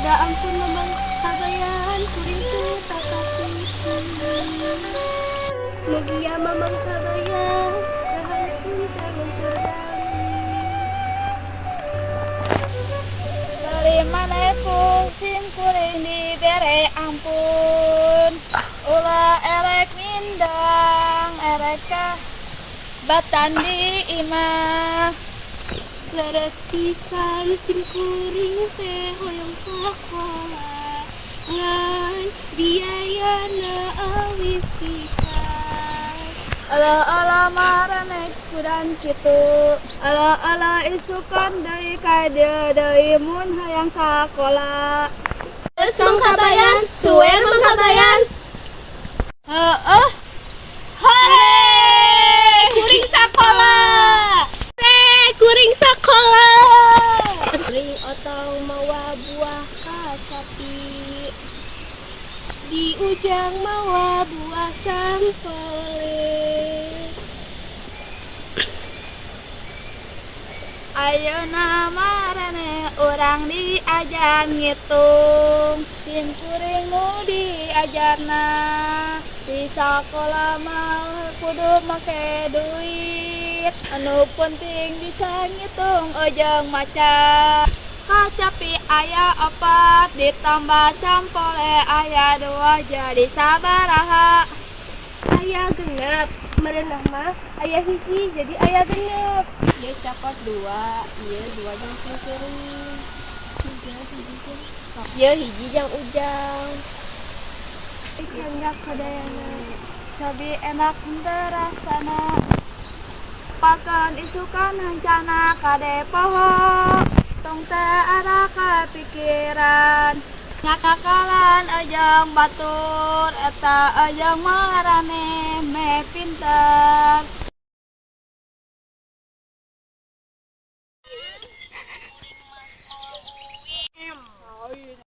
Da ampun, Mamang Kabayan, kuring teu takakitu. Mugia Mamang Kabayan, ampun sareng teu. Dari mana sim kuring dibere ampun. Ulah erek mindang, erek ka batan di imah. Leres pisan sim kuring teh hoyong sakola, ngan biayana awis pisan. Ala ala, maraneh kudan kitu. Ala ala, isukan deui ka dieu deui mun hayang sakola. Terus, Mang Kabayan, suwer Mang Kabayan. Heeh. Hore! Kuring sakola. Hore, kuring sakola. Kuring otong mawa buah kacapi. Di Ujang mawa buah campole. Ayeuna maraneh urang diajar ngitung. Sim kuring nu diajarna. Di sakola mah kudu make duit. Anu penting bisa ngitung jeung maca. Kacapi aya opat ditambah campole aya dua, jadi sabaraha? Aya 6, merenah mah aya 1, jadi aya 6. Ieu cokot dua, ieu dua jang singkeuring. Tiga 1 jang. Ieu 1 jang Ujang. Candak sadayana. Cobi enak henteu rasana? Pakan isukan rencana kade poho. Tong teh ada kepikiran. Ngakakalan ejeng batur eta ejeng maraneh meh pinter.